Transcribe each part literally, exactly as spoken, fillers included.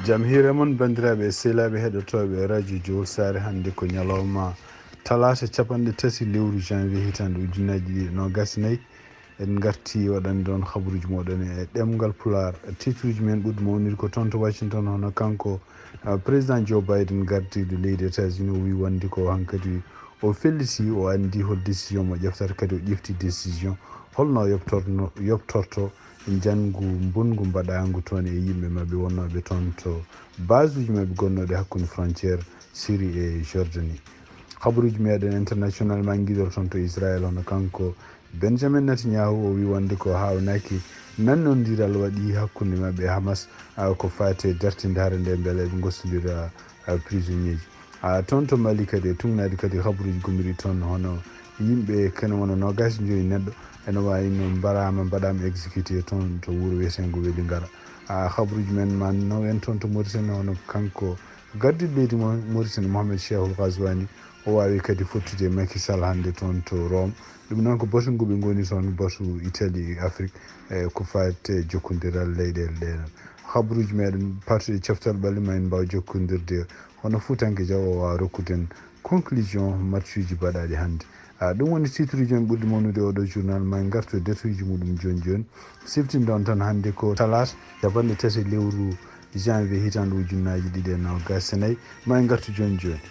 Jam hiire mon, banndiraaɓe e sehilaaɓe heɗotooɓe Radio Jowol Saare. Hannde ko ñalawma talaata, capanɗe tati lewru janvier, hitaande ujunnaji ɗiɗi e noogas e nayi. En ngarti waɗande on habaruuji mooɗon e ɗemngal Pulaar. Titruuji men ɓurɗi mawnude ko toon to Washington, hono kanko, ah, président Joe Biden, gardiiɗo leydi États-Unis, o wii wonde ko hankadi o felliti, o anndi hol décision mo ƴeftata, kadi o ƴefti décision holno o yoɓtorno, yoɓtorto njanngu mbonngu mbaɗaangu toon e yimɓe maɓɓe wonnooɓe toon to base uji maɓɓe gonnooɗi hakkunde frontière Syrie e Jordanie. Habaruuji meɗen international ma en ngiɗor toon to Israël, hono kanko Benjamin Netanyahu, o wii wonde ko haawnaaki nannondiral waɗi hakkunde maɓɓe e Hamas, ah, ko faati e dartinde hare nde mbele eɓe ngostondira, ah, prisonnier ji. Ah, toon to Mali kadi e tugnaade kadi habaruuji gumiri toon, hono yimɓe kene wona noogas e joyi neɗɗo ene waawi no mbaraama, mbaɗaama exécuté toon to wuro wiyeteengo Welingara. Ah, habaruuji men ma naw en toon to Mauritanie, hono kanko gardiiɗo leydi mo-, Mauritanie, Mohamed Cheikhou Ghazouani, o waawi kadi fottude e Macky Sall hannde toon to Rome. Ɗum noon ko batu ngu ɓe ngoni toon, batu Italie e Afrique, e ko faati e jokkondiral leyɗeele ɗe. Habaruuji meɗen partuɗe coftal ɓalli ma en mbaaw jokkondirde, hono Fuutanke Jaw o waawa rokkude en conclusion matchuuji baɗaaɗi hannde. Ah, ɗum woni titruuji men ɓurɗi mawnude oɗo journal. Ma en ngartu e détailluuji muɗum jooni jooni. Siftinɗon tan hannde ko talaata, capanɗe tati lewru janvier, hitaande ujunnaaji ɗiɗi e noogas e nayi. Ma en ngartu jooni jooni.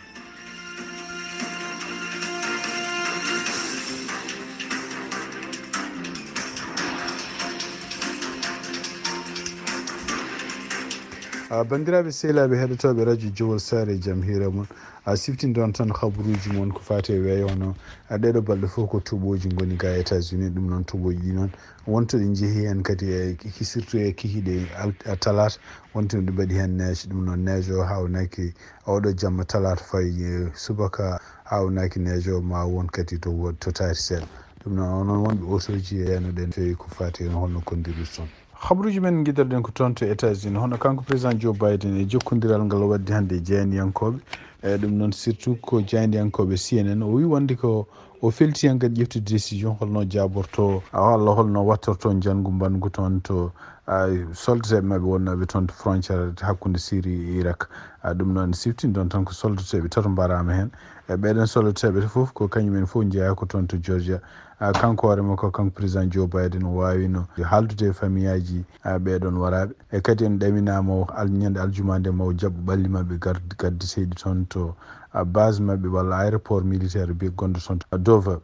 Ah, banndiraaɓe sehilaaɓe heɗotooɓe Radio Jowol Saare, jam hiire mon. Ah, siftinɗon tan habaruuji mon ko faati e weeyo, hono, ah, ɗeɗo balɗe fof ko toɓooji ngoni ga e États-Unis. Ɗum noon toɓooji ɗi noon wonto ɗi njehi heen kadi e ki-, surtout e kikiiɗe al-, a, talaata, wonto ɗi mbaɗi heen neige. Ɗum noon neige o haawnaaki oɗo jamma talaata fayi, e, subaka haawnaaki neige o ma won kadi to wo-, to taari seeɗa. Ɗum noon, onon wonɓe otooji e yanoɗen feewi ko faati heen holno kondirɗi toon. Habaruuji men ngiɗorɗen ko toon to États-Unis, hono kanko président Joe Biden e jokkondiral ngal o waddi hannde e jaayndiyankooɓe. E ɗum noon surtout ko jaayndiyankooɓe C N N, o wii wonde ko o felti heen kadi ƴeftude décision holno jaaborto, walla holno wattorto njanngu mbanngu toon to, ah, soldateeɓe maɓɓe wonnooɓe toon to frontière hakkunde Syrie e Irak. Ah, ɗum noon siftinɗon tan ko soldateeɓe tato mbaraama heen. E ɓeɗon soldateeɓe fof ko kañum en fof njeyaa ko toon to Georgia. Ah, kanko hoore makko, kanko président Joe Biden, o waawino haaldude e famiyaaji, ah, ɓeɗon waraaɓe. E kadi en ɗaminaama o al-, ñande aljuma nde ma o jaɓɓo ɓalli maɓɓe gar-, gaddiseeɗi toon to, ah, base maɓɓe walla aéroport militaire bi-, gonɗo toon to Dover.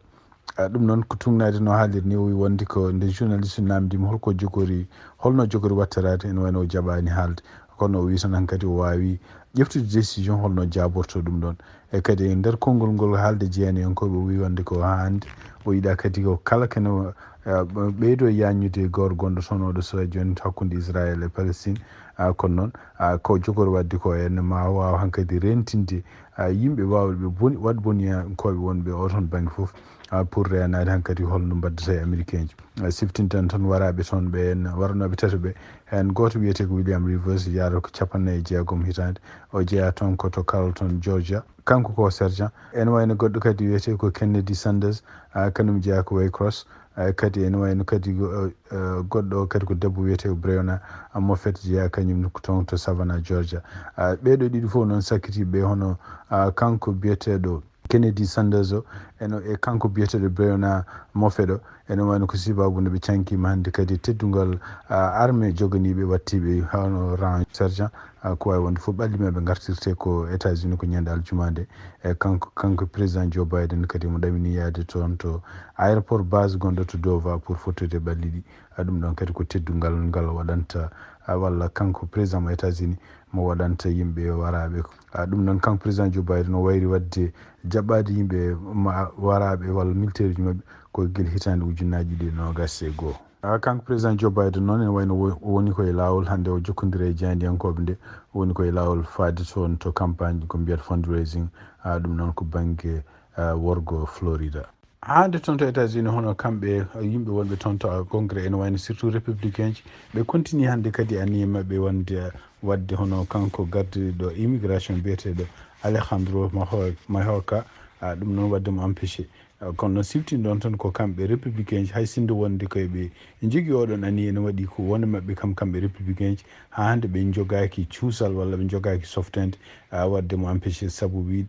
Ah, ɗum noon ko tugnaade no haaliri ni, o wi wonde ko nde journaliste namdimo holko jogori, holno jogori watteraade, ene wayno o jaɓaani haalde. Kono o wi tan hankadi o waawi ƴeftude décision holno jaaborto ɗum ɗoon. E kadi e nder konngol ngol haalde jeyaniyankooɓe, o wi wonde ko haa hannde o yiɗa kadi ko kala kene, eh, ɓeydo yaññude gawri gonɗo toon oɗo so jooni hakkunde Israël e Palestine. Ah, kono noon, ah, ko jogori waɗde ko en ma waaw hankadi rentinde, ah, yimɓe waawɓe ɓe boni, waɗ boniyankooɓe wonɓe o toon bannge fof, ah, pour reenaade hankadi holno mbaddata e Américain ji. Ah, siftinten tan waraaɓe toon ɓe en, waranooɓe tato ɓe, heen gooto wiyetee ko William Rivers, yaaro ko capanɗe nayi e jeegom hitaande. O jeyaa toon ko to Carrollton, Georgia. Kanko ko sergent. Ene wayno goɗɗo kadi wiyetee ko Kennedy Sanders, ah, kanum jeyaa ko Waycross. Ah, kadi ene wayno kadi go-, eh, goɗɗo o kadi ko debbo wiyetee ko Breonna, ah, Moffett, jeyaa kañum ko toon to Savannah, Georgia. Ah, ɓeeɗo ɗiɗi fof noon sakkitiiɓe hono, ah, kanko biyeteeɗo Kennedy Sanders o, eno, e kanko biyeteeɗo Breonna Moffett o, ene wayno ko sibaabu nde ɓe cankiima hannde kadi teddungal, ah, armée joganiiɓe wattiiɓe hono rang sergent, ah, ko waawi wonde fof ɓalli maɓɓe ngartirte ko États-Unis ko ñande aljuma nde. E kanko, kanko président Joe Biden kadi mo ɗamini yaade toon to aéroport base gonɗo to Dover pour fottude ɓalli ɗi. Ah, ɗum ɗoon kadi ko teddungal ngal o waɗanta, ah, walla kanko président mo États-Unis mo waɗanta yimɓe waraaɓe. Ah, ɗum noon kanko président Joe Biden o wayri waɗde jaɓɓaade yimɓe ma-, waraaɓe walla militaire uji maɓɓe ko gila hitaande ujunnaaji ɗiɗi e noogas e goo. Ah, kanko président Joe Biden noon ene wayno wo-, o woni ko e laawol hannde o jokkondira e jaayndiyankooɓe nde, o woni ko e laawol faade toon to campagne ko mbiyata fundraising, ah, ɗum noon ko bannge, ah, worgo Florida. Hannde toon to États-Unis, hono kamɓe, eh, yimɓe wonɓe toon to, ah, Congrès, ene wayno surtout républicain ji, ɓe continue hannde kadi anniye maɓɓe wonde, eh, waɗde hono kanko gardiiɗo immigration biyeteeɗo Alejandro Maho-, Mayorkas, ah, ɗum noon waɗde mo empêché. Kono noon siftinɗon tan ko kamɓe républicain ji, hay sinno wonde koye ɓe njogii oɗon anniya, ene waɗi ko wonde maɓɓe kam, kamɓe républicain ji, haa hannde ɓe njogaaki cuusal walla ɓe njogaaki softende, a, waɗde mo empêché, sabu wi-,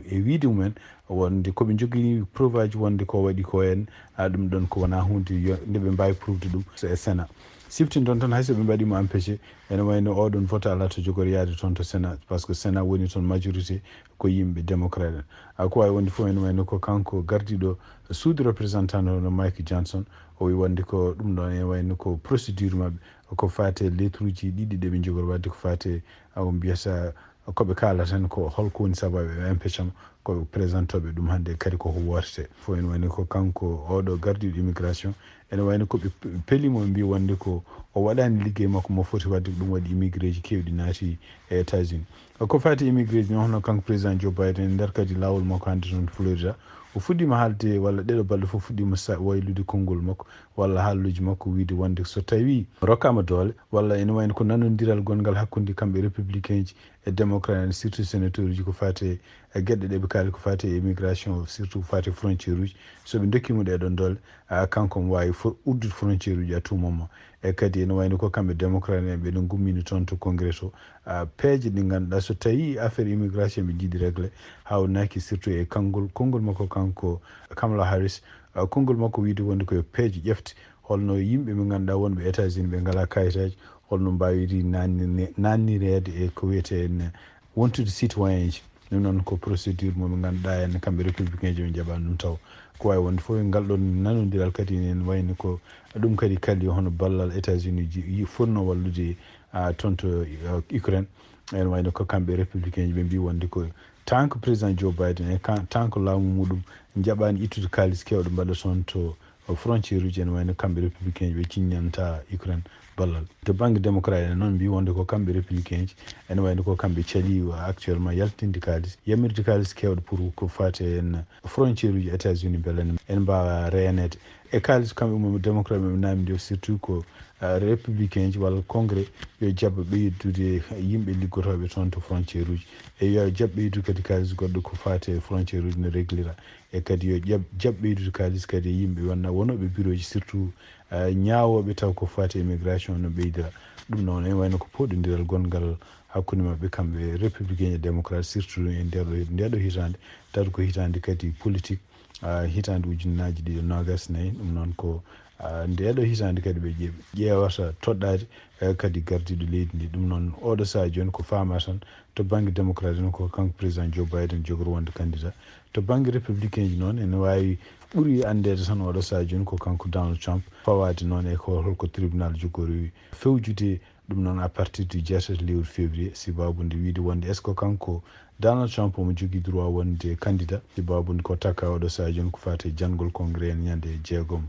e wiide mumen wonde ko ɓe njogii preuve aji wonde ko waɗi ko en, a, ɗum ɗon ko wonaa huunde yo-, nde ɓe mbaawi prouve de ɗum e Sénat. Siftinɗon tan hay so ɓe mbaɗii mo empêché, ene wayno oɗon vote alaa to jogori yaade toon to Sénat, par ce que Sénat woni toon majorité ko yimɓe démocrate en. A, ko waawi wonde fof ene wayno ko kanko gardiiɗo suudu représentant hono Mike Johnson, o wi wonde ko ɗum ɗon ene wayno ko procédure maɓɓe, ko faate lettre uji ɗiɗi ɗe ɓe njogori waɗde, ko faate, a, o mbiyata ko ɓe kaalata tan ko holko woni sababu e empêchement, ko ɓe présentooɓe ɗum hannde kadi koko wootete. Fof ene wayno ko kanko oɗo gardiiɗo immigration, ene wayno ko ɓe pe-, peli mo, ɓe mbi wonde ko o waɗaani liggey makko mo foti waɗde, ko ɗum waɗi immigré ji keewɗi naati e États-Unis. Ko faati immigré ji noon, hono kanko président Joe Biden, e nder kadi laawol makko hannde toon Florida, o fuɗɗiima haalde, walla ɗeɗo balɗe fof fuɗɗiima sa-, waylude konngol makko, walla haalluuji makko, wiide wonde so tawii rokkaama doole, walla ene wayno ko nanondiral gonngal hakkunde kamɓe républicain ji e démocrate en, surtout sénateur uji, ko faati e geɗe ɗe ɓe kaali, ko faati e immigration, surtout ko faati e frontière uji. So ɓe ndokkii mo ɗee ɗoon doole, a, kanko omo waawi fo-, uddude frontière uji à tout moment. E kadi ene wayno ko kamɓe démocrate en ɓe no ngummini toon to congrès to, a, peeje ɗe ngannduɗaa so tawii affaire immigration ɓe njiɗi réglé, haawnaki surtout e kanngol, konngol makko kanko Kamala Harris, a, konngol makko wiide wonde ko yo peeje ƴefte holno yimɓe ɓe ngannduɗaa wonɓe États-Unis ɓe ngalaa kayitaaji, holno mbaawiri naanni-, naannireede e ko wiyetee en wontude citoyen ji. Ɗum noon ko procédure mo ɓe ngannduɗaa en kamɓe républicain ji ɓe njaɓaani ɗum taw. Ko waawi wonde fof e ngal ɗoon nanondiral kadi ene wayno ko ɗum kadi kalli hono ballal États-Unis ji yi-, fotnoo wallude, a, toon to, a, Ukraine. Ene wayno ko kamɓe républicain ji ɓe mbi wonde ko tant que président Joe Biden e kan-, tant que laamu muɗum njaɓaani ittude kaalis keewɗo mbaɗa toon to frontière uji, ene wayno kamɓe républicain ji ɓe ciññanta Ukraine ballal. To bannge démocrate en noon mbi wonde ko kamɓe républicain ji, ene wayno ko kamɓe cali actuellement yaltinde kaalis, yamirde kaalis keewɗo pour ko faati en frontière uji États-Unis mbele en, en mbaawa reeneede. E kaalis kamɓe mo démocrate ɓe naamndi o surtout ko, a, républicain ji walla congrès yo jaɓ ɓeydude yimɓe liggotooɓe toon to frontière uji. E yo jaɓ ɓeydude kadi kaalis goɗɗo ko faati e frontière uji no réglira. E kadi yo ƴab-, jaɓ ɓeydude kaalis kadi e yimɓe wonna wonooɓe bureau ji, surtout, a, ñaawooɓe taw ko faati e immigration no ɓeydira. Ɗum noon ene wayno ko pooɗondiral gonngal hakkunde maɓɓe kamɓe républicain e démocrate, surtout e nder ɗo, nde ɗo hitaande, tawi ko hitaande kadi politique, a, hitaande ujunnaaji ɗiɗi e noogas e nayi. Ɗum noon ko, a, nde ɗo hitaande kadi ɓe ƴe-, ƴeewata toɗɗaade, e, kadi gardiiɗo leydi ndi. Ɗum noon oɗo sahaa jooni ko faama tan to bannge démocrate en ko kanko président Joe Biden jogori wonde candidat. To bannge républicain ji noon ene waawi ɓuri anndeede tan oɗo sahaa jooni ko kanko Donald Trump, fawaade noon e ko holko tribunal jogori fewjude ɗum noon à partir du jeetati lewru février, sibabu nde wiide wonde est-ce que kanko Donald Trump omo jogii droit wonde candidat, sibabu nde ko takka oɗo sahaa jooni ko faati e jangol congrès en ñande jeegom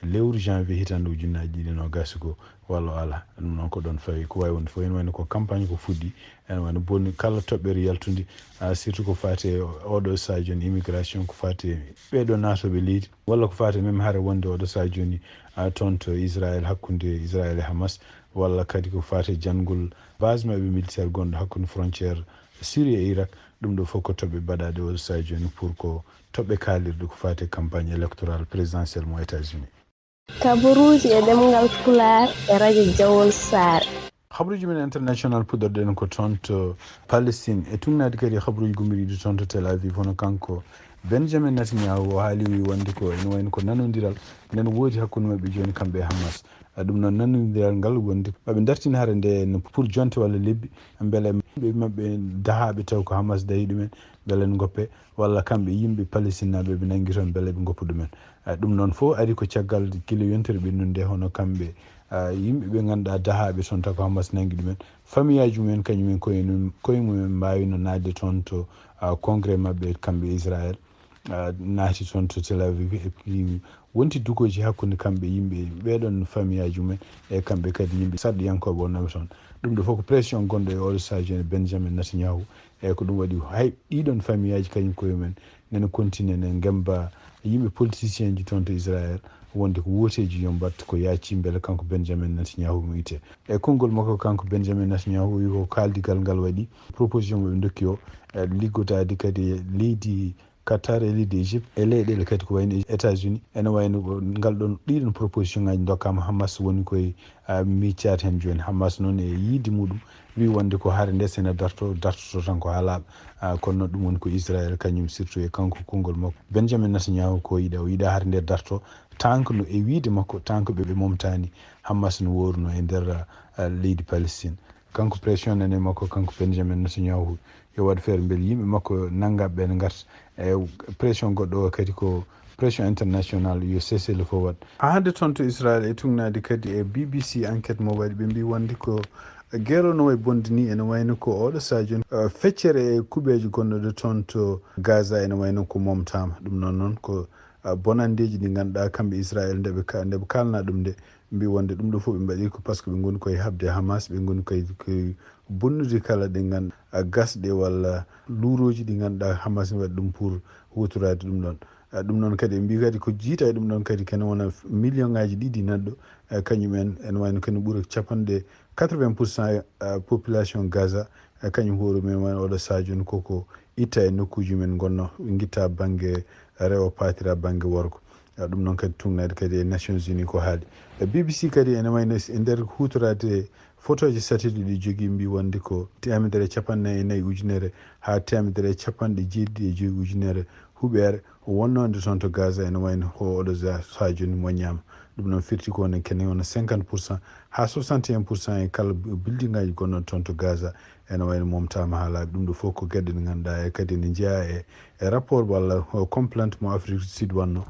lewru janvier hitaande ujunnaaji ɗiɗi e noogas e goo walla o alaa. Ɗum noon ko ɗoon fawi, ko waawi wonde fof ene wayno ko campagne ko fuɗɗi, ene wayno boni kala toɓɓere yaltunde, a, surtout ko faati e oɗo sahaa jooni immigration, ko faati e ɓeeɗo naatooɓe leydi, walla ko faati même hare wonde oɗo sahaa jooni, a, toon to Israël, hakkunde Israël e Hamas, walla kadi ko faati e jangol base maɓɓe militaire gonɗo hakkunde frontière Syrie e Irak. Ɗum ɗo fof ko toɓɓe baɗaaɗe oɗo sahaa jooni pour ko toɓɓe kaalirɗe ko faati e campagne électorale présidentielle mo États-Unis. Kabaruuji e ɗemngal Pulaar e radio Jawol Saare. Habaruuji men international puɗɗorɗen ko toon to Palestine. E tugnaade kadi habaruuji gummidiiɗi toon to Tel Aviv, hono kanko Benjamin Netanyahu o haali wi wonde ko ene wayno ko nanondiral nden woodi hakkunde maɓɓe jooni kamɓe e Hamas. A, ɗum noon nanondiral ngal wondi maɓe dartina hare nde no pour jonte walla lebbi, mbele yimɓe maɓɓe dahaaɓe taw ko Hamas dahi ɗumen, mbele ne ngoppe, walla kamɓe yimɓe Palestinaaɓe ɓe nanngi toon, mbele ɓe ngoppa ɗumen. A, ɗum noon fof ari ko caggal kilo yontere ɓennunde, hono kamɓe, a, yimɓe ɓe ngannduɗaa dahaaɓe toon taw ko Hamas nanngi ɗumen, famiyaaji mumen kañumen koye mum-, koye mumen mbaawino naatde toon to, a, congrès maɓɓe kamɓe Israël, a, naati toon to Tel Aviv, e puis wonti dugooji hakkunde kamɓe yimɓe ɓeeɗoon famiyaaji mumen e kamɓe kadi yimɓe sarɗiyankooɓe wonnooɓe toon. Ɗum ɗo fof ko pression gonɗo e oɗo sahaa jooni Benjamin Netanyahu, e ko ɗum waɗi hay ɗiɗon famiyaaji kañum koye mumen nene continue ne ngemba yimɓe politicien ji toon to Israël wonde ko wooteeji yo mbaɗ ko yaaci mbele kanko Benjamin Netanyahu mo itte. E konngol makko kanko Benjamin Netanyahu o wi ko kaaldigal ngal waɗi proposition mo ɓe ndokki o, e liggodaade kadi e leydi Qatar e leydi Égypte e leyɗeele kadi ko wayno États-Unis ene wayno ngal ɗon ɗiɗon proposition ngaji dokkama Hamas woni koye miccaade heen jooni. Hamas noon e yiide muɗum wi wonde ko hare nde sene darto dartoto tan ko haa laaɓa. Kono noon ɗum woni ko Israël kañum surtout e kanko konngol makko Benjamin Netanyahu ko yiɗa o yiɗa hare nde darto tanko no e wiide makko tanko ɓe ɓe momtani Hamas no woruno e nder leydi Palestine. Kanko pression nane makko kanko Benjamin Netanyahu yo waɗ feere mbele yimɓe makko nanngaɓe ɓe ne ngarta e pression goɗɗo o kadi ko pression international yo cessez-le-feu waɗ. Haa hannde toon to Israël e tugnaade kadi e B B C enquête mo waɗi ɓe mbi wonde ko guerre o no wayi bonde ni ene wayno ko oɗo sadio feccere e kuɓeeje gonnoɗe toon to Gaza ene wayno ko momtama ɗum noon noon ko bonandeeji ɗi ngannduɗaa kamɓe Israël ndeɓe ndeɓe kalna ɗum nde mbi wonde ɗum ɗo fof ɓe mbaɗi ko par ce que ɓe ngoni koye haɓde Hamas ɓe ngoni koye koye bonnude kala ɗe ngannduɗaa gasɗe walla luurooji ɗi ngannduɗaa Hamas ne waɗi ɗum pour huutoraade ɗum ɗon. Ɗum noon kadi ɓe mbi kadi ko jiita e ɗum ɗon kadi kene wona million ngaji ɗiɗi neɗɗo kañum en ene wayno kene ɓuura capanɗe quatre-vingts pour cent population Gaza kañum hoore mum wayno oɗo sadio no koko itta e nokkuji men gonno gitta bangge rewo patira bangge worgo. Ɗum noon kadi tugnaade kadi e Nations Unies ko haali. B B C kadi ene wayno e nder huutoraade fotooji satellite ɗi jogii mbi wonde ko temedere e capanɗe nayi e nayi ujunere haa temedere e capanɗe jeeɗiɗi e joyi ujunere huɓeere wonnoonde toon to Gaza ene wayno ko oɗo sadio ni moññaama. Ɗum noon firti ko woni kene wona cinquante pour cent haa soixante et un pour cent e kala building ngaji gonnoɗo toon to Gaza ene wayno momtama haa laaɓi ɗum ɗo fof ko geɗe ɗe ngannduɗaa e kadi ene jeeya e e rapport walla complainte mo Afrique du Sud wanno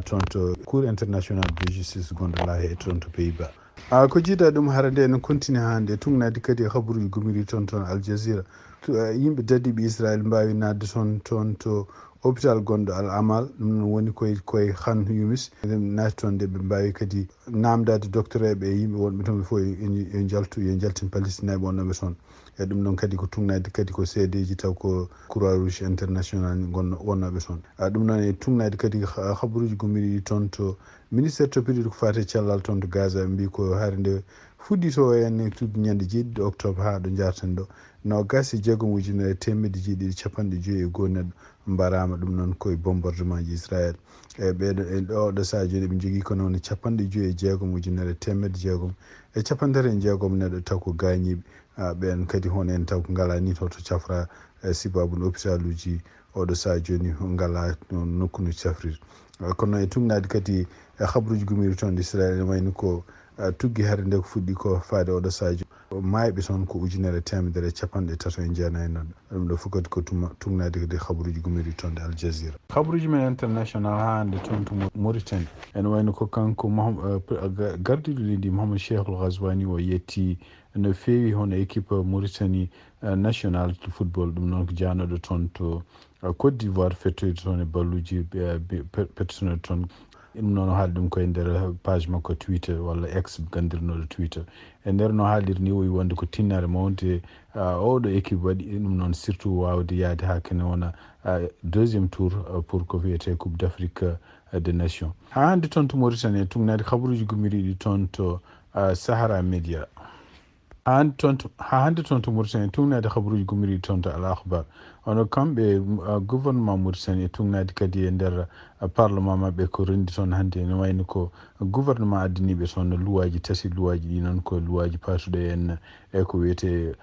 toon to Cour international de justice gonɗo La Haye toon to Pays-Bas. A ko jiida ɗum hara nde ene continue hannde e tugnaade kadi e habaruuji gomiri toon toon Al Jazeera. Yimɓe dadiiɓe Israël mbaawi naatde toon toon to hôpital gonɗo Al Amal ɗum noon woni koye koye Khan Younis naati toon nde ɓe mbaawi kadi naamndaade doctoreeɓe e yimɓe wonɓe toon ɓe fof yo njaltu yo njaltin palestinaaɓe wonnoɓe toon. E ɗum noon kadi ko tugnaade kadi ko seedeeji taw ko Croix Rouge International wonnooɓe toon. Ɗum noon e tugnaade kadi habaruuji gomiriiɗi toon to ministère toppitiiɗo ko faati e cellal toon to Gaza ɓe mbii ko hare nde fuɗɗii to en tudde ñande jeeɗiɗi octobre haa ɗo njaarten ɗo noogaas e jeegom ujunere e teemedde jeeɗiɗi e capanɗe joyi e goo neɗɗo mbaraama ɗum noon koye bombardement ji Israël. E ɓeeɗo e ɗo ɗo sahaa jooni eɓe njogii kono woni capanɗe joyi e jeegom ujunere e teemedde jeegom e capanɗe tati e jeegom neɗɗo taw ko gaañiiɓe. Ɓeen kadi hono en taw ko ngalaa ni to to cafra e sibaabu no hôpitaluuji oɗo sahaa jooni ngalaa nokku no cafrir. Kono e tugnaade kadi e habruuji gomiri toon Israël ene wayno ko tuggi hare nde ko fuɗɗi ko faade oɗo sahaa jooni maayɓe toon ko ujunere e teemedere e capanɗe tato e jeenayi noon. Ɗum ɗo fof kadi ko tuma tugnaade kadi habruuji gomiri toon de Al Jazeera. Habruuji men international haa hannde toon to Mauritanie ene wayno ko kanko gardiiɗo leydi Mohamed Cheikhul Ghazouani o yetti no feewi hono équipe Mauritanie national football ɗum noon ko jaanooɗo toon to Côte d'Ivoire fettoyde toon e balluuji personnel toon. Ɗum noon o haali ɗum koye nder page makko Twitter walla X ganndirnooɗo Twitter. E nder no haaliri ni o wi wonde ko tinnare mawnde oɗo équipe waɗi ɗum noon surtout waawde yaade haa kene wona deuxième tour pour ko wiyetee Coupe d'Afrique des Nations. Haa hannde toon to Mauritanie e tugnaade habruuji gomiriiɗi toon to Sahara Média. Haa hannde toon to haa hannde toon to Mauritanie e tugnaade habruuji gomiriiɗi toon to Al Akhbar. Hono kamɓe gouvernement Mauritanie e tugnaade kadi e nder parlement maɓɓe ko renndi toon hannde ene wayno ko gouvernement addaniiɓe toon luwaaji tati luwaaji ɗi noon ko luwaaji paatuɗo en e ko wiyetee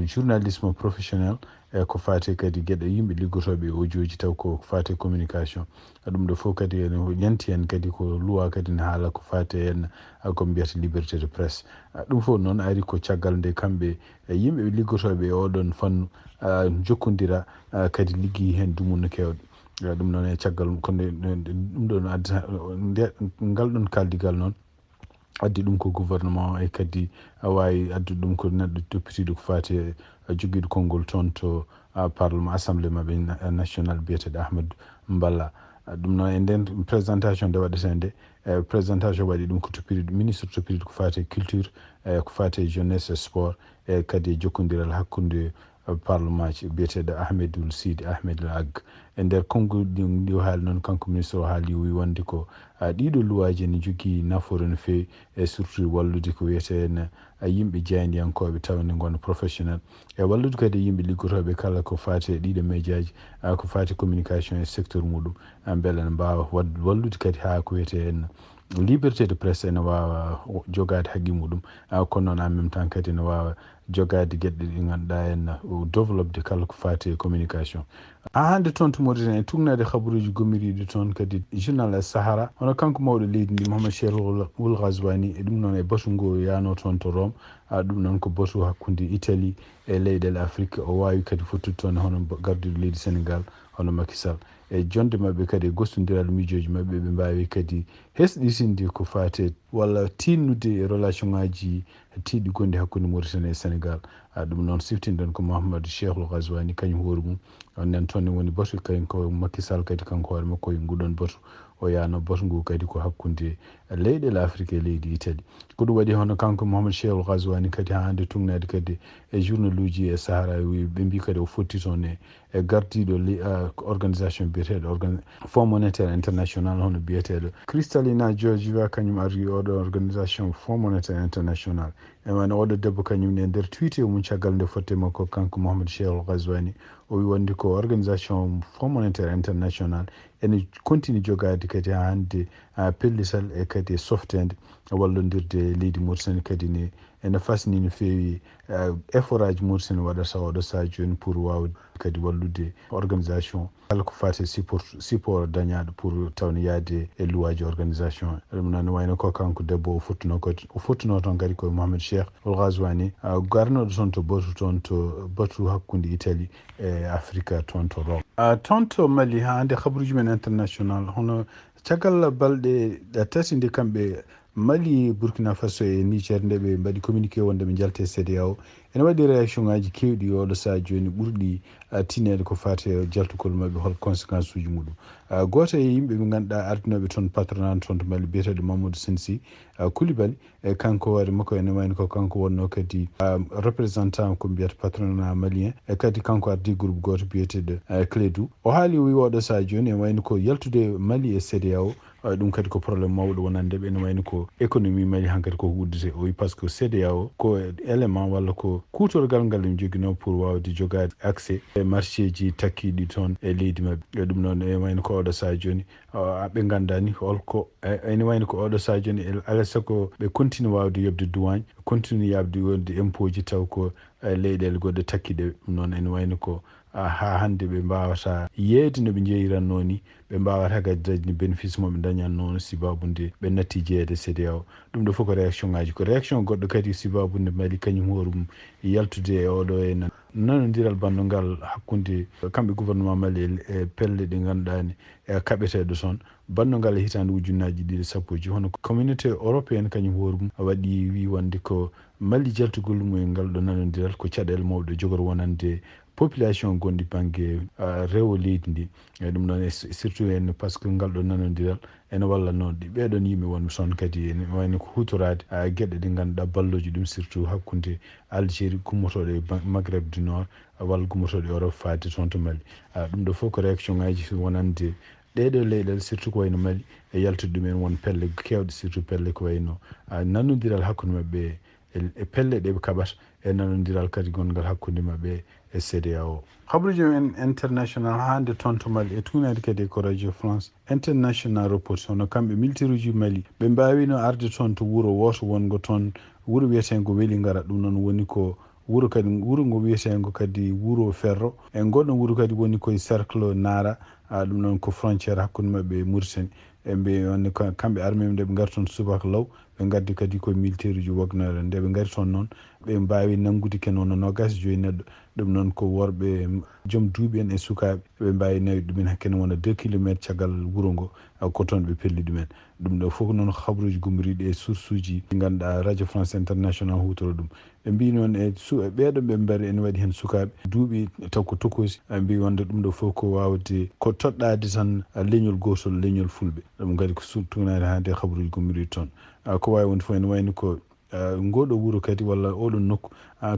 journalisme professionnel e ko faati kadi geɗe yimɓe liggotooɓe e audio ji taw ko faati communication. Ɗum ɗo fof kadi ene yanti heen kadi ko luwa kadi ne haala ko faati heen ko mbiyata liberté de presse. Ɗum fof noon ari ko caggal nde kamɓe e yimɓe liggotooɓe e oɗon fannu jokkondira kadi liggeyi heen dumunna keewɗo. Ɗum noon e caggal kono ɗum ɗon adda ngal ɗon kaldigal noon addi ɗum ko gouvernement o e kadi a waawi addude ɗum ko neɗɗo toppitiiɗo ko faati e jogiiɗo konngol toon to parlement assemblée maɓɓe national biyeteeɗo Ahmed Mballa. Ɗum noon e nden présentation nde waɗetee nde e présentation waɗi ɗum ko toppitiiɗo ministre toppitiiɗo ko faati e culture e ko faati e jeunesse e sport e kadi e jokkondiral hakkunde parlement biyeteeɗo Ahmedul Sidi Ahmed Ag. E nder konngol ɗi o haali noon, kanko ministre o haali, o wi wonde ko, a, ɗiɗo luwaaji ene jogii nafoore no feewi, e surtout wallude ko wiyetee en, a, yimɓe jaayndiyankooɓe tawde ngoni professionnel, e wallude kadi yimɓe liggotooɓe kala ko faati e ɗiɗo médiaji, a, ko faati communication e secteur muɗum, a, mbele ene mbaawa wad-, wallude kadi haa ko wiyetee en liberté de presse ene waawa jogaade haqqi muɗum, a, kono noon en même temps kadi ene waawa jogaade geɗe ɗe ngannduɗaa en, o développé kala ko faati e communication. Haa hannde toon to Mauritanie, e tuugnaade habaruuji gummoriiɗi toon kadi journal As Sahara, hono kanko mawɗo leydi ndi, Mohamed Cheikh Ould Ghazouani, e ɗum noon e batu ngu yaano toon to Rome, a, ɗum noon ko batu hakkunde Italie e leyɗeele Afrique, o waawi kadi fottude toon hono ba-, gardiiɗo leydi Sénégal, hono Macky Sall. E jonnde maɓɓe kadi e gostondiral miijooji maɓɓe, ɓe mbaawi kadi hesɗitinde ko faati e walla tiinnude e relation ŋaaji tiiɗɗi gonɗi hakkunde Mauritanie e Sénégal. A, ɗum noon siftinɗen ko Mouhamadou Cheikhul Ghazouani, kañum hoore mum. On nen toon ne woni batu, kañum ko Macky Sall kadi kanko hoore makko e nguɗon batu. O yaano batu ngu kadi ko hakkunde leyɗeele Afrique e leydi Italie. Ko ɗum waɗi hono kanko Mouhamadou Cheikhul Ghazouani kadi haa hannde tuugnaade kadi e journaluuji e Sahara, wi-, ɓe mbii kadi o fotti toon e, e gardiiɗo li-, a, organisation biyeteeɗo organ-, Fonds Monétaire International, hono biyeteeɗo Kristalina Georgieva, kañum ardi oɗo organisation Fonds Monétaire International. E wano oɗo debbo kañum ne e nder tweet o mum caggal nde fotte makko kanko Mohamed Cheikhul Ghazouani, o wi wonde ko organisation Fonds Monétaire International ene continue jogaade kadi haa hannde, a, pellital e kadi e softeende wallondirde leydi Mauritanie kadi ne ene fasni no feewi, a, effort aji Mauritanie waɗata oɗo sahaa jooni pour waawde kadi wallude organisation kala ko faati e support, support dañaaɗo pour tawde yaade e luwaaji organisation. Ɗum noon wayno ko kanko debbo o fottuno ko, o fottuno toon kadi ko Mohamed Cheikhul Ghazouani, a, garnooɗo toon to batu, toon to batu hakkunde Italie e Afrique toon to Rome. A, toon to Mali, haa hannde habaruuji men international, hono caggal balɗe tati nde kamɓe Mali, Burkina Faso e Niger, nde ɓe mbaɗi communiqué wonde ɓe njalti e CEDEAO, ene waɗi réaction ŋaaji keewɗi oɗo sahaa jooni ɓurɗi, a, tiineede ko faati e jaltugol maɓɓe, hol conséquence uji muɗum. A, gooto e yimɓe ɓe ngannduɗaa ardinooɓe toon patronat toon to Mali biyeteeɗo Mamadou Sensi, a, Coulibaly, e kanko hoore makko ene wayno ko kanko wonno kadi, a, représentant ko mbiyata patronat malien, e kadi kanko ardi groupe gooto biyeteeɗo, a, Clédou. O haali, o wi oɗo sahaa jooni ene wayno ko yaltude Mali e CEDEAO, a, ɗum kadi ko problème mawɗo wonande ɓe, ene wayno ko économie Mali hankadi ko uddite. O wi par ce que CEDEAO ko élément walla ko kuutorgal ngal ɓe njoginoo pour waawde jogaade accès e marché ji takkiiɗi toon e leydi maɓɓe. E ɗum noon ene wayno ko oɗo sahaa jooni, a, ɓe nganndaani holko, e, ene wayno ko oɗo sahaa jooni, el-, alaa sago ɓe continue waawde yoɓde douane, continue yaɓde wonde impôt ji taw ko, e, leyɗeele goɗɗe takkiiɗe. Ɗum noon ene wayno ko, a, haa hannde ɓe mbaawata yeeyde no ɓe njeyiratnoo ni, ɓe mbaawata kadi dañde bénéfice mo ɓe ndañatnoo sibaabu nde ɓe natti jeyeede CEDEAO. Ɗum ɗo fof ko réaction ŋaaji. Ko réaction goɗɗo kadi sibaabu nde Mali kañum hoore mum yaltude e oɗo e nan-, nanondiral banndungal hakkunde kamɓe gouvernement Mali e, e pelle ɗe ngannduɗaa ne, e kaɓeteeɗo toon. Banndungal e hitaande ujunnaaji ɗiɗi e sappo e joy, hono communauté européenne kañum hoore mum waɗi wi wonde ko Mali jaltugol mum e ngal ɗo nanondiral ko caɗeele mawɗe jogori wonande population gonɗi bannge, a, rewo leydi ndi. E ɗum ɗon e s-, surtout en par ce que ngal ɗo nanondiral ene walla noon ɗi ɓeɗon yimɓe wonɓe toon kadi ene wayno ko hutoraade, a, geɗe ɗe ngannduɗaa ballooji ɗum surtout hakkunde Algérie, gummotooɗo e Ba-, Maghreb du Nord, a, walla gummotooɗo e Europe faade toon to Mali. A, ɗum ɗo fof ko réaction ngaji wonande ɗeɗo leyɗele surtout ko wayno Mali e yaltude ɗumen won pelle kewɗe surtout pelle ko wayno, a, nanondiral hakkunde maɓɓe e, e pelle ɗe ɓe kaɓata e nanondiral kadi gonngal hakkunde maɓɓe e CEDEAO. Habaruuji men international hannde toon to Mali e tuunaade kadi ko Radio France International Report, hono kamɓe militaire uji Mali ɓe mbaawino arde toon to wuro wooto wonngo toon, wuro wiyeteengo Welingara, ɗum noon woni ko wuro kadi, wuro ngo wiyeteengo kadi wuro Ferro, e ngoɗon wuro kadi woni koye cercle Nara, a, ɗum noon ko frontière hakkunde maɓɓe e Mauritanie. E mbe on ka-, kamɓe armée nde ɓe ngari toon subaka law, ɓe ngaddi kadi ko militaire uji Wagner. Nde ɓe ngari toon noon, ɓe mbaawi nanngude ken wonno noogaas e joy neɗɗo. Ɗum noon ko worɓe, joom duuɓi en e sukaaɓe. Ɓe mbaawi nawde ɗumen hakkene wona deux kilomètres caggal wuro ngo, a, ko toon ɓe pelli ɗumen. Ɗum ɗo fof noon ko habaruuji gummoriiɗi e source uji ɗi ngannduɗaa Radio France International huutoro ɗum. Ɓe mbii noon e su-, e ɓeeɗo ɓe mbari ene waɗi heen sukaaɓe duuɓi taw ko tokoosi. Ɓe mbii wonde ɗum ɗo fof ko waawde ko toɗɗaade tan, a, leñol gootol, leñol fulɓe. Ɗum kadi ko su-, tuunaade haa nde habaruuji gummoriiɗi toon. A, ko waawi wonde fof ene wayno ko Ngooɗo wuro kadi walla oɗon nokku,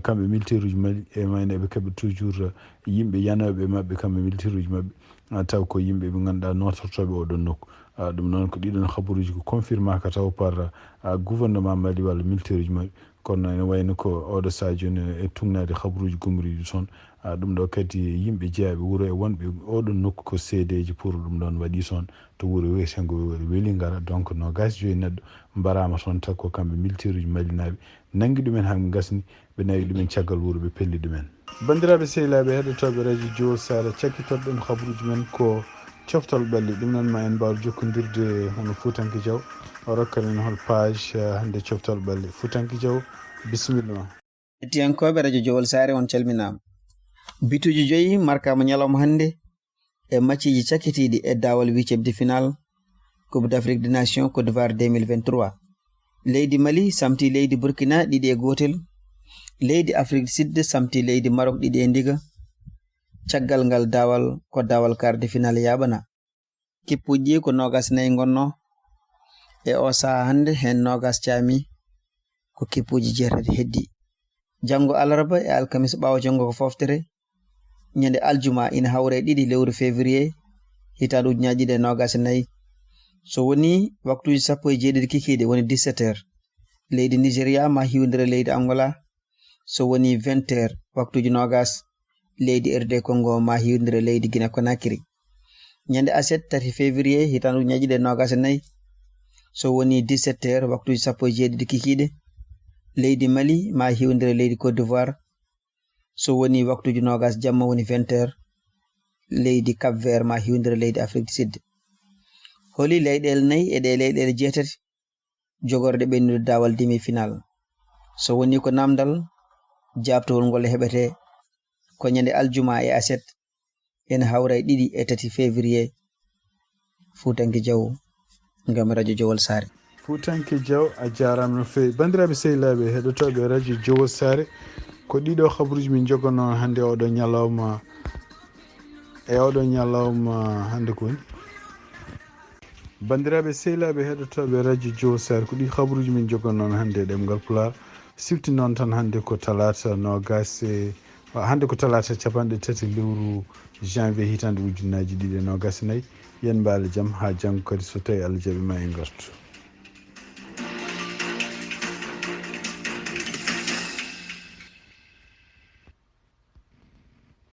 kamɓe militeeruuji Mali e mayneeɓe kaɓe toujours yimɓe yanooɓe e maɓɓe, kamɓe militeeruuji maɓɓe, taw ko yimɓe ɓe ngannduɗaa nootortooɓe oɗon nokku. Ɗum noon ko ɗiɗon habaruuji ko confirmaka taw par gouvernement Mali walla militeeruuji maɓɓe. Kono ene wayno ko oɗo sahaa jooni e tugnaade habaruuji gumoriiɗi toon. Ɗum ɗo kadi yimɓe jeyaaɓe wuro e wonɓe oɗon nokku ko seedeeji pour ɗum ɗoon waɗi toon to wuro wiyeteengo Welingara. Donc noogaas joyi neɗɗo mbaraama toon, taw ko kamɓe militeeruuji malinaaɓe nanngi ɗumen haa ɓe ngasni, ɓe nawi ɗumen caggal wuro, ɓe pelli ɗumen. Banndiraaɓe sehilaaɓe heɗotooɓe radio Jowol Saare, cakkitoɗen habaruuji men ko coftal ɓalli. Ɗum noon ma en mbaaw jokkondirde hono Fuutanke Jaw, o rokkan en hol page, eh, hannde coftal ɓalli. Fuutanke Jaw, bisimilla ma. Hettiyankooɓe radio Jowol Saare, on calminaama. Bituuji joyi markaama ñalawma hannde e macciiji cakkitiiɗi e daawal huitième de finale Coupe d'Afrique des Nations Côte d'Ivoire deux mille vingt-trois. Leydi Mali samti leydi Burkina ɗiɗi e gootel. Leydi Afrique du Sud samti leydi Maroc ɗiɗi e ndiga. Caggal ngal daawal ko daawal quart de finale yaaɓana. Kippuuji ɗi ko noogaas e nayi ngonnoo. E o sahaa hannde heen noogaas caami, ko kippuuji jeetati heddi. Janngo alarba e alkamis ɓaawo janngo ko fooftere. Ñande aljuma ina hawra e ɗiɗi lewru février hitaande ujunaaji ɗiɗi e noogaas e nayi. So woni waktuuji sappo e jeeɗiɗi kikiiɗe woni dix-sept heures. Leydi Nigeria ma hiwndira leydi Angola. So woni vingt heures waktuuji noogaas, leydi R D Congo ma hiwndira leydi Guinée Conakry. Ñande aset tati février hitaande ujunaaji ɗiɗi e noogaas e nayi. So woni dix-sept heures waktuuji sappo e jeeɗiɗi kikiiɗe, leydi Mali ma hiwndira leydi Côte d'Ivoire. So woni waktuuji noogaas jamma woni vingt heures, leydi Cap Vert ma hiwndira leydi Afrique du Sud. Holi leyɗeele nayi e ɗe leyɗeele jeetati jogorɗe ɓennude daawal demi-finale? So woni ko namdal, jaabtowol ngol heɓete ko ñande aljuma e aset, ene hawra e ɗiɗi e tati février. Fuutanke Jaw, ngam radio Jowol Saare. Fuutanke Jaw, a jaaraama no feewi. Banndiraaɓe sehilaaɓe heɗotooɓe radio Jowol Saare, ko ɗiɗo habaruuji min njogonoo hannde oɗo ñalawma, e oɗo ñalawma hannde ko woni. Banndiraaɓe sehilaaɓe heɗotooɓe radio Jowol Saare, ko ɗi habaruuji min njogonoo hannde e ɗemngal Pulaar. Sifti noon tan hannde ko talaata noogaas e, hannde ko talaata capanɗe tati lewru janvier hitaande ujunaaji ɗiɗi e noogaas e nayi. Yen mbaale jam haa janngo kadi so tawii Allah jaɓii ma en ngartu.